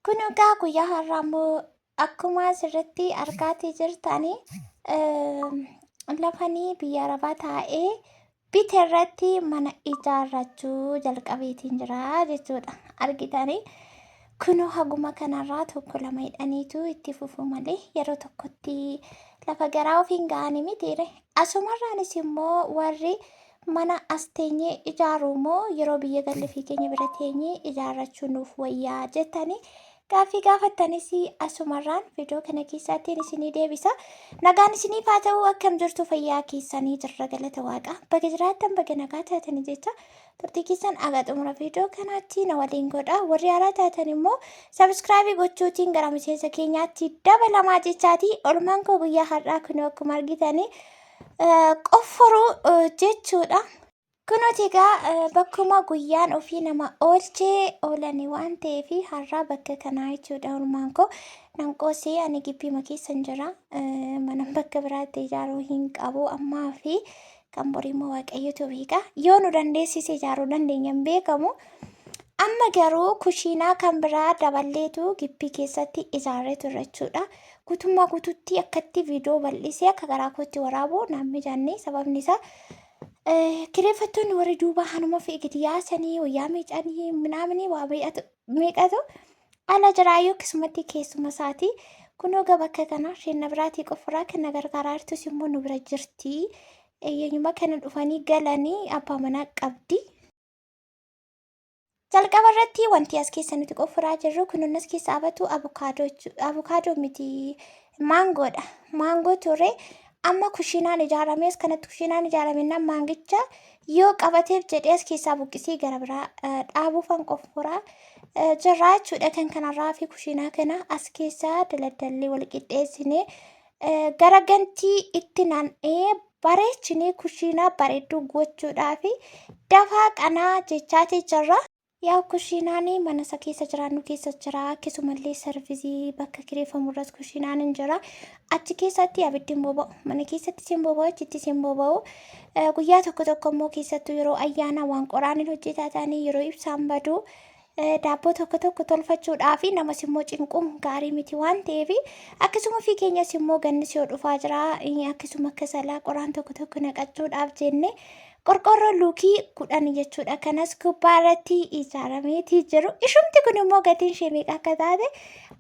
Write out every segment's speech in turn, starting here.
Kun egaa guyyaa har'aa immoo akkuma asirratti argaatii jirtanii lafanii biyya arabaa taa'ee bite irratti mana ijaarrachuu jalqabeetiin jira jechuudha. Argitanii kunoo haguma kanarraa tokko lama hidhaniitu itti fufu malee yeroo tokkotti lafa garaa ofiin ga'anii mitiire. Asumarraanis immoo warri mana as teenyee ijaaruu moo yeroo biyya galle fi keenya bira teenyee ijaarrachuu nuuf wayyaa jettanii gaaffii gaafattanis asumarraan viidiyoo kana keessattiin isinii deebisa. Nagaan isiniif haa ta'u akkam jirtu fayyaa keessanii jirra galata waaqa. Baga jiraattan baga nagaa taatanii jecha turtii keessan aga xumura viidiyoo kanaatti na waliin godha. Warri haaraa taatan immoo sabiskiraabii gochuutiin gara miseensa keenyaatti dabalamaa jechaati. Olmaan koo guyyaa har'aa kun akkuma argitanii qofforuu jechuudha. Kunuuti egaa bakkuma guyyaan ofii nama oolchee oolani waan ta'eef har'aa bakka kanaa jechuudha olmaan koo. Nan qoosee ani gibbiima keessan jira. Mana bakka biraatti ijaaruu hin qabu ammaa fi kan borii immoo waaqayyotu beeka. Yoo nu dandeessise ijaaruu dandeenya hin beekamu. Amma garuu kushiinaa kan biraa daballeetu gibbii keessatti ijaarree turre jechuudha. Guutummaa guutuutti akkatti viidiyoo bal'isee akka garaa kootti waraabu naan mijanne sababni isaa kireeffattoonni warri duubaa hanuma fe'e gadi yaasanii wayyaa miicanii minaamini waa meeqatu ala jiraayyuu akkasumatti keessuma isaati. Kunoo egaa bakka kana isheen na biraatii qofuraa kan na gargaaraa jirtus immoo nu bira jirti. Eenyuma kana dhufanii galanii abbaa manaa qabdi. Jalqaba irratti wanti as keessa nuti qoffuraa jirru kunuun as keessa abatu abukaadoo miti maangoodha. Maangoo ture amma kushiinaan ijaaramee as kanatti kushiinaan ijaaramennaan maangicha yoo qabateef jedhee as keessaa buqqisee gara biraa dhaabuufan qoffuraa jirraa jechuudha. Kan kanarraa fi kushiinaa kana as keessaa daladdallee wal qixxeessinee gara gantii itti naann'ee bareechinee kushiinaa bareedduu gochuudhaaf dafaa qanaa jechaati jirra. Yaa kushiinaan mana isa keessa jiraannu keessa jira. Akkasumallee sarvizii bakka kireeffamu irras kushiinaan hin jira. Achi keessatti abiddi hin boba'u. Mana keessattis hin boba'u, achittis hin boba'u. Guyyaa tokko tokko immoo keessattuu yeroo ayyaanaa waan qoraan hin hojjetaa ta'anii yeroo ibsaan badu daabboo tokko tokko tolfachuudhaaf namas immoo cinquun gaarii miti waan ta'eef akkasuma ofii keenyas immoo gannis yoo dhufaa jira akkasuma akka salaa qoraan tokko tokko naqachuudhaaf jenne qorqoorroo luukii 10 jechuudha kanas gubbaa irratti ijaarameetii jiru ishumti kun immoo gatiin ishee meeqa akka taate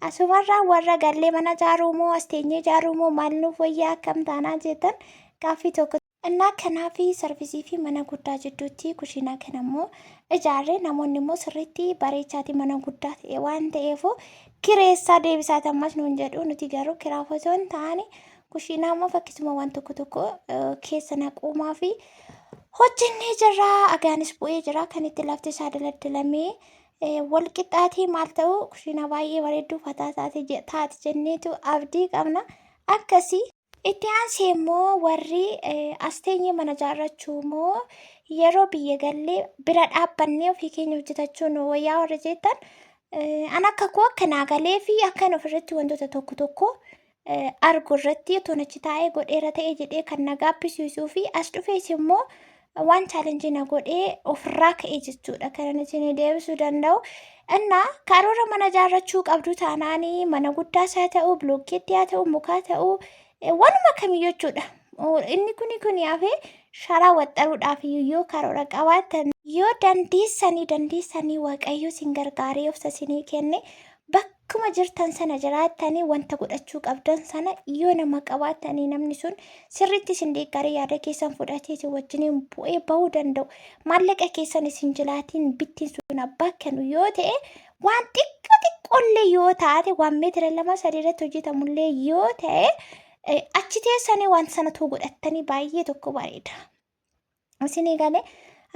asumarraa warra gallee mana ijaaruu moo as teenyee ijaaruu moo maal nuuf wayyaa akkam taanaa jettan gaaffii tokko Innaa kanaafi sarvisii fi mana guddaa jidduutti kushiinaa kana immoo ijaarre namoonni immoo sirriitti bareechaati mana guddaa ta'e waan ta'eefu kireessaa deebisaati ammas nuun jedhu nuti garuu kiraaf osoo hin taane kushiinaa immoo fakkisuma waan tokko tokko keessa naquumaa fi hojjennee jirra agaanis bu'ee jira kan itti lafti isaa daladdalamee wal qixxaatee maal ta'u kushiinaa baay'ee bareedduu fataa taate jenneetu abdii qabna akkasii. Itti aansee immoo warri as teenyee mana ijaarrachuu moo yeroo biyya gallee bira dhaabbannee ofii keenya hojjetachuu nu wayyaa warri jettan an akka koo akka naa galee fi akkan ofirratti wantoota tokko tokko argu irratti otoon achi taa'ee godheera ta'e jedhee kan na gaabbisiisuu fi as dhufees immoo waan chaalenjii na godhee ofirraa ka'e jechuudha kan inni isinii deebisuu danda'u. Innaa karoora mana ijaarrachuu qabdu taanaan mana guddaas haa ta'u, bilookkeetti haa ta'u, mukaa ta'u, waanuma kamiyyuu jechuudha. Inni kuni kuni hafee sharaa waxxaruudhaaf yoo karoora qabaattan yoo dandeessanii dandeessanii waaqayyo isin gargaaree obsa isinii kenne bakkuma jirtan sana jiraattanii wanta godhachuu qabdan sana yoo nama qabaattanii namni sun sirriitti isin deeggaree yaada keessan fudhatee isin wajjiniin bu'ee bahuu danda'u maallaqa keessan isin jilaatiin bittiin sun abbaa kennu yoo ta'e waan xiqqoo xiqqoollee yoo taate waan meetira 2 3 irratti hojjetamullee yoo ta'e achi teessanii waan sana too godhattanii baay'ee tokko bareeda. Isinii galee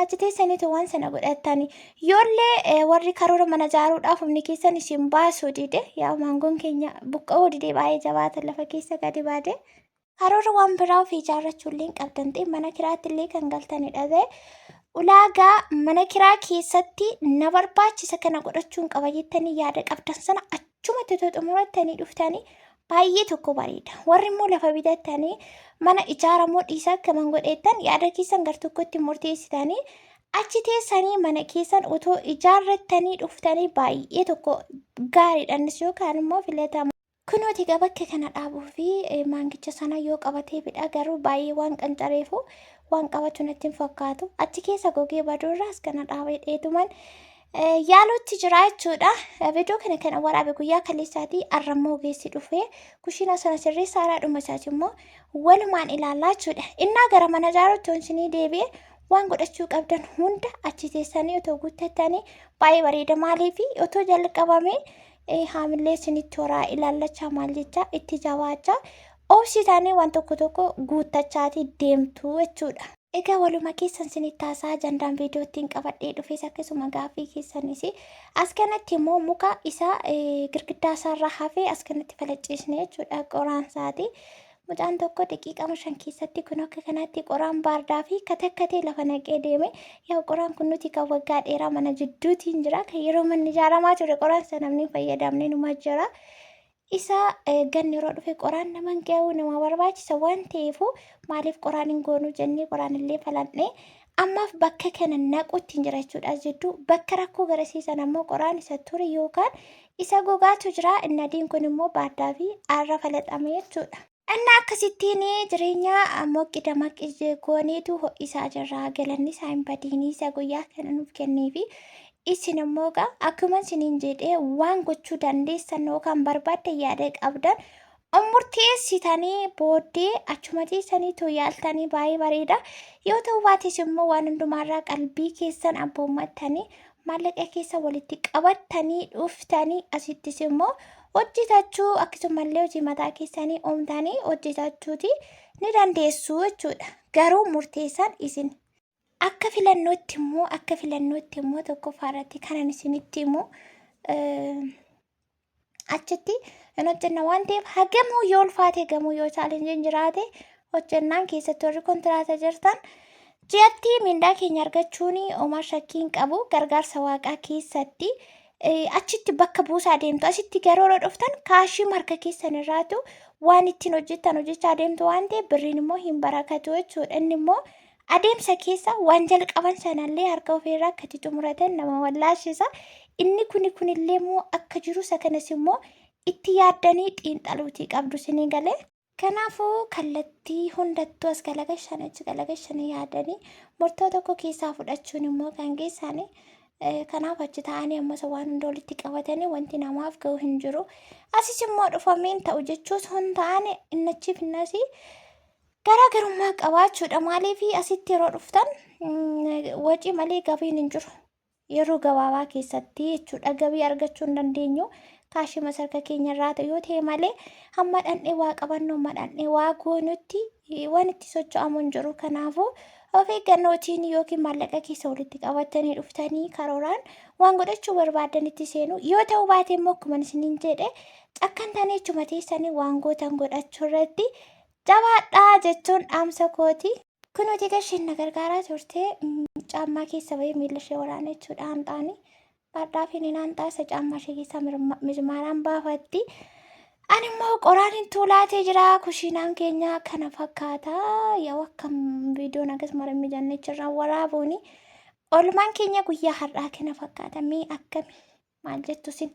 achi teessaniitu waan sana godhattanii yoollee warri karoora mana ijaaruudhaaf humni keessan isin baasuu dide yaa maangoon keenya buqqa'uu dide baay'ee jabaata lafa keessa gadi baate. Karoora waan biraa ofii ijaarrachuu illee hin qabdan ta'e mana kiraatti illee kan galtanidha ta'e ulaagaa mana kiraa keessatti na barbaachisa kana godhachuun qaba jettanii yaada qabdan sana achumatti otoo xumurattanii dhuftanii baay'ee tokko bareeda. Warri immoo lafa bitattanii mana ijaaramoo dhiisaa akkaman godheettan yaada keessan gar tokkotti murteessitanii Achi teessanii mana keessan otoo ijaarrattanii dhuftanii baay'ee tokko gaariidha innis yookaan immoo filatama. Kunooti egaa bakka kana dhaabuu fi maangicha sana yoo qabatee bidha garuu baay'ee waan qancareefu waan qabatu natti hin fakkaatu. Achi keessa gogee baduu irraas kana dhaabee dheetuman yaaluutti jira jechuudha. Viidiyoo kana kan waraabe guyyaa kaleessaatii arrammoo ogeessi dhufee kushiinaa sana sirreessa haaraadhuma isaati immoo walumaan ilaallaa jechuudha. Innaa gara mana ijaaruutti isinii deebi'e waan godhachuu qabdan hunda achi teessanii otoo guuttattanii baay'ee bareeda. Maaliif otoo jalqabamee haamillee isinitti horaa ilaallachaa maal jechaa itti jabaachaa obsitanii waan tokko tokko guuttachaatii deemtu jechuudha. Egaa waluma keessan isinitti haasaa ajandaan viidiyoo ittiin qabadhee dhufes akkasuma gaaffii keessanis as kanatti immoo muka isa girgiddaa isaarraa hafee as kanatti falacciisne jechuudha qoraan isaati. Mucaan tokko daqiiqama 5 keessatti kun akka kanatti qoraan baardaa fi katakkatee lafa naqee deeme. Yaa qoraan kun nuti kan waggaa dheeraa mana jidduutiin jira. Kan yeroo manni ijaaramaa ture qoraan sana namni hin fayyadamne numa jira. Isa ganni yeroo dhufe qoraan nama hin ga'u nama barbaachisa waan ta'eefu maaliif qoraan hin goonu jennee qoraan illee falanne ammaaf bakka kana naquutti hin jira jechuudha. As jidduu bakka rakkoo garasiisan ammoo qoraan isa ture yookaan isa gogaatu jira. Inni adiin kun immoo baaddaa fi aarra falaxame jechuudha. Inni akkasittiin jireenya moqqi damaqqi gooneetu ho'isaa jirra. Galanni isaa hin badiinii isa guyyaa kana nuuf kenneefi isin immoo egaa akkuma isiniin jedhee waan gochuu dandeessan yookaan barbaadde yaada qabdan murteessitanii booddee achuma teessanii too yaaltanii baay'ee bareeda. Yoo ta'uu baates immoo waan hundumaarraa qalbii keessan abboommattanii maallaqa keessa walitti qabattanii dhuftanii asittis immoo hojjetachuu akkasumallee hojii mataa keessanii uumtanii hojjetachuuti ni dandeessu jechuudha. Garuu murteessaan isin. Akka filannootti immoo tokkoffaa irratti kanan isinitti himu achitti hin hojjenna waan ta'eef hagamuu yoo ulfaate gamuu yoo challengeiin jiraate hojjennaan keessatti warri kontiraata jirtan ji'atti mindaa keenya argachuun homaa shakkii hin qabu gargaarsa waaqaa keessatti achitti bakka buusaa deemtu asitti garuu yeroo dhuftan cashii harka keessan irraatu waan ittiin hojjettan hojjechaa deemtu waan ta'eef birriin immoo hin barakatu jechuudha. Inni immoo adeemsa keessa waan jalqaban sanallee harka ofiirraa akka itti xumuratan nama wallaashisa. Inni kuni kunillee immoo akka jiru isa kanas immoo itti yaaddanii xiinxaluutii qabdu isinii galee. Kanaafuu kallattii hundattuu as galagalchan achi galagalchanii yaadanii murtoo tokko keessaa fudhachuun immoo kan geessanii kanaaf achi taa'anii ammas waan hunda walitti qabatanii wanti namaaf ga'u hin jiru. Asis immoo dhufameen ta'u jechuus hin taane innachiif innasii garaagarummaa qabaachuudha. Maaliif asitti yeroo dhuftan wacii malee gabiin hin jiru. Yeroo gabaabaa keessatti jechuudha gabii argachuu hin dandeenyu. Cashii masarka keenya irraa ta'u yoo ta'e malee hamma dhandhee waa qabannu hamma dhandhee waa goonutti waan itti socho'amu hin jiru. Kanaafuu of eeggannootiin yookiin maallaqa keessa walitti qabatanii dhuftanii karooraan waan godhachuu barbaadanitti seenu. Yoo ta'uu baate immoo akkuma isiniin jedhe cakkantanii achuma teessanii waan gootan godhachuu irratti jabaadhaa jechuun dhaamsa kooti. Kun hojii gasheen na gargaaraa turte caammaa keessa bahee miila ishee waraana jechuudha hanxaani. Baadhaa fi ni hanxaa isa caammaa ishee keessaa mismaaraan baafatti. Ani immoo qoraan hin tuulaatee jira. Kushiinaan keenya kana fakkaata. Yoo akkam viidiyoon akkasuma mijanne jirra waraabuuni. Oolmaan keenya guyyaa har'aa kana fakkaata. Mee akkami maal jettu isin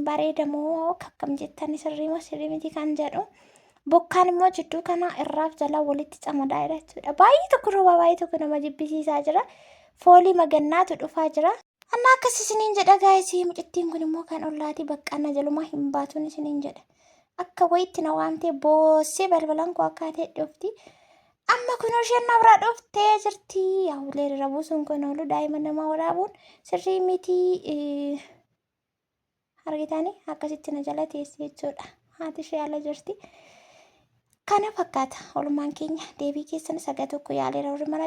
bareeda moo akkam jettani sirrii moo sirrii miti kan jedhu. Bokkaan immoo jidduu kana irraaf jalaa walitti camadaa jira jechuudha. Baay'ee tokko rooba baay'ee tokko nama jibbisiisaa jira. Foolii magannaatu dhufaa jira. Anna akkas isiniin jedha guys mucittiin kun immoo kan ollaatii baqqaana jalumaa hin baatuun isiniin jedha. Akka wayitti na waamtee boossee balbalan koo akkaatee dhufti. Amma kun isheen na biraa dhuftee jirti. Yaa ulee irra buusuun kun oolu daa'ima nama waraabuun sirrii miti. Argitanii akkasitti na jala teessi jechuudha. Haati ishee ala jirti. Kana fakkaata oolmaan keenya deebii keessan saga tokko yaaleera warri mana.